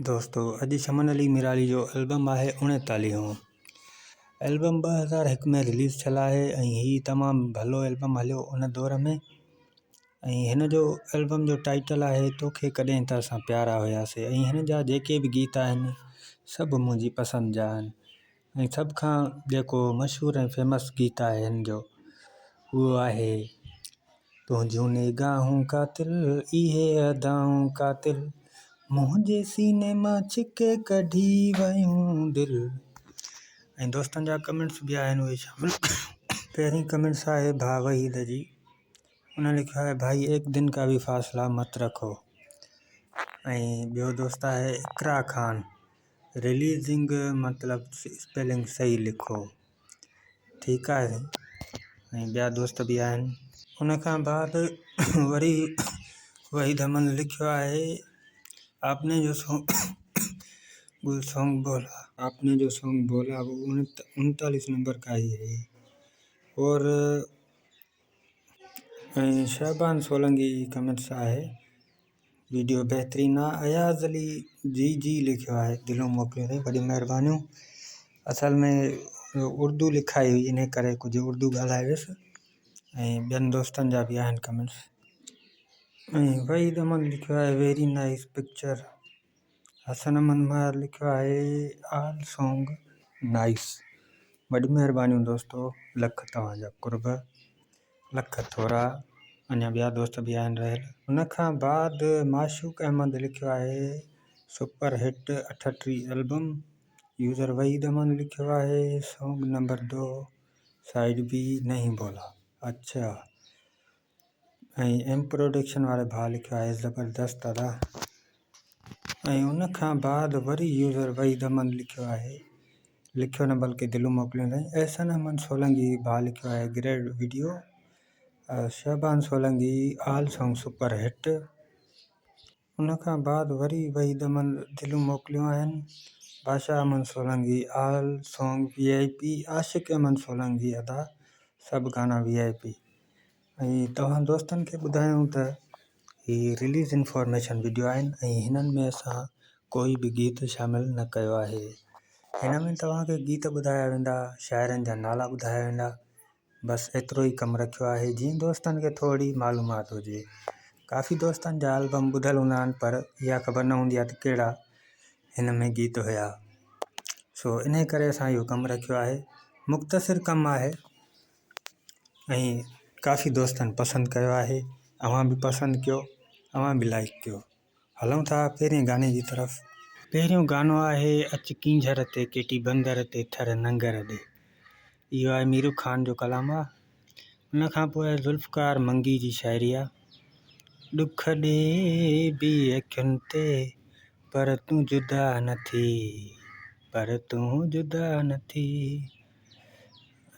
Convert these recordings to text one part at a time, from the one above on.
دوستو اڄ شمن علي ميرالي جو البم آهي اڻيتاليهون البم 2001 ۾ رليز ٿيل آهي ۽ هي تمام ڀلو البم هليو ان دور ۾ ۽ هن جو البم جو ٽائيٽل آهي توکي ڪڏهن ته اسان پيارا هياسي ۽ هن جا جيڪي به گيت آهن سڀ منهنجي پسند جا آهن ۽ سڀ کان جيڪو مشهور ۽ فيمس گيت آهي هن جو اهو آهي تنهنجون نگاهون قاتل اهي ادائون قاتل منهنجي سيني مان ڇڪي ڪڍي ويون دل ۽ دوستن جا ڪمينٽس به آهن اهي شامل پهرين ڪمينٽس آهي ڀاء وحيد جي ان لکيو آهي ڀائي ايڪ دن ڪا ڀي فاصلا مت رکو ۽ ٻيو دوست آهي اقرا خان رليزنگ مطلب اسپيلنگ صحيح لکو ٺيڪ آهي ۽ ٻيا دوست به آهن. ان کان بعد وري وحيد احمد لکيو آهي آپ ني جو سونگ گل سونگ بولا آپ ني جو سونگ بولا وہ انتالیس نمبر کا ہي هي اور ۽ شعبان سولنگي جي ڪمينٽس آهي ويڊيو بهترين آ اياز علي جي جي لکيو آهي دلون موڪليو اٿئي وڏيون مهربانيون اصل ۾ اردو لکائي هئي ان ڪري ڪجهه اردو ڳالهائي ويس ۽ ٻين دوستن جا به آهن ڪمينٽس ۽ وحيد احمد لکيو آهي ويري نائس پڪچر حسن احمد مهر لکيو آهي آل سونگ نائس وڏيون مهربانيون دوستو لک توهان جا قرب لک ٿورا اڃا ٻيا دوست به آهن رهيل. ان کان بعد معشوق احمد لکيو آهي super hit 38 album user Waheed Ahmed لکيو آهي سونگ نمبر دو سائيڊ بي نهين بولا اڇا ۽ ايم پروڊڪشن واري ڀاء لکيو آهي زبردست ادا ۽ ان کان بعد وري يوزر وحيد احمد لکيو آهي لکيو نه بلڪه دلون موڪليون اٿائين احسن احمد سولنگي ڀاء لکيو آهي great video Shaban Solangi all song super hit ان کان بعد وري وحيد احمد دلون موڪليون آهن Badshah Ahmed Solangi all song V I P Ashiq Ahmed Solangi ادا سڀ گانا وي آء پي ۽ توهان دوستن کي ٻڌايون ته هي رليز انفارميشن وڊيو آهن ۽ هنن ۾ اسان ڪوئي به گيت شامل نه ڪيو آهي هن ۾ توهان کي گيت ٻڌايا ويندا شاعرن جا نالا ٻڌايا ويندا بس ايترو ئي ڪم رکيو آهي جيئن دوستن کي ٿوري معلومات هجي ڪافي دوستن جا البم ٻڌل هوندا آهن پر اها خبر نه هوندي آهي ته ڪهڙا هن ۾ گيت هيا سو انهي ڪري اسان اهو ڪم رکيو آهي مختصر ڪم آهي ۽ ڪافي دوستن پسند ڪيو آهي اوهان به پسند ڪيو اوهان به لائڪ ڪيو هلون ٿا پهرين گاني جي طرف. پهريون گانو آهي اچ ڪينجهر تي ڪيٽي بندر تي ٿر ننگر ڏي اهو آهي ميرو خان جو ڪلام آ ان کان پوء آهي ذوالفقار منگي جي شاعري آ ڏک ڏي به اکين تي پر تون جدا نه ٿي پر تون جدا نه ٿي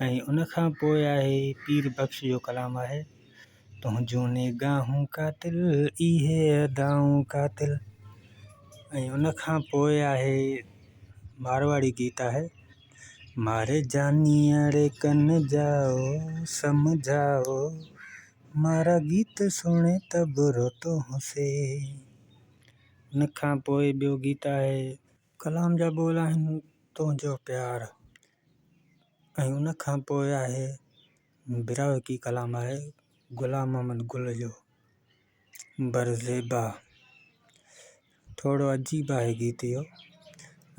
۽ ان کان پوء آهي پير بخش جو ڪلام آهي تنهنجون نگاهون قاتل اهي ادائون قاتل ۽ ان کان پوء آهي مارواڙي گيت آهي ماري جاني اڙي ڪن جائو سمجهائو مارا گيت سڻي ته برو تو هسي ان کان پوء ٻيو گيت آهي ڪلام جا ٻول آهن تنهنجو پيار ۽ ان کان پوء آهي براهوڪي ڪلام آهي غلام محمد گل جو برزيبا ٿورو عجيب آهي گيت اهو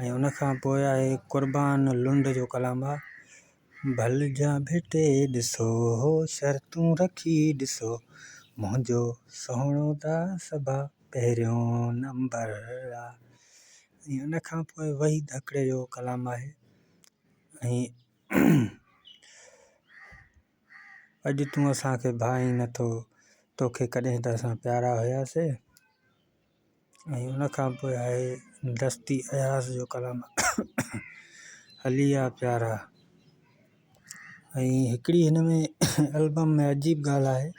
۽ ان کان پوء آهي قربان لنڊ جو ڪلام آهي ڀلجان ڀيٽي ڏسو هو شرطون رکي ڏسو منهنجو سهڻو داس با پهريون نمبر آ ۽ ان کان پوء وحيد هڪڙي جو ڪلام آهي ۽ اڄ تون اسان کي ڀانئين نٿو توکي ڪڏهن ته اسان پيارا هياسي ۽ ان کان پوء آهي دستي اياز جو ڪلام هلي آ پيارا ۽ هڪڙي هن ۾ البم ۾ عجيب ڳالهه آهي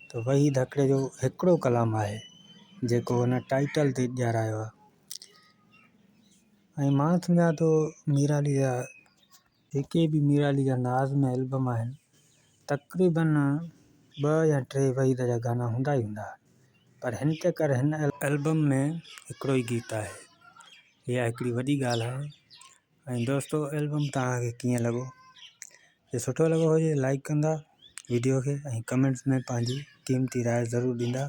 ته وحيد هڪڙي جو هڪڙو ڪلام آهي جيڪو هن ٽائيٽل تي ڏيارايو آهي ۽ مان سمجهان ٿو ميرالي جا جيڪي به ميرالي جا ناز ۾ البم آهن تقريبن ٻه يا ٽي وحيد جا گانا هوندا ئي هوندا پر هن چڪر هن البم ۾ هڪڙو ئي گيت آهي. اها هڪڙي وڏي ڳالهه آهي ۽ دوستو البم توهان کي ڪيئن لڳو؟ جي سٺو لڳو هجي لائڪ ڪندا ويڊيو کي ۽ ڪمينٽس ۾ پنهنجي قيمتي راء ضرور ڏيندا.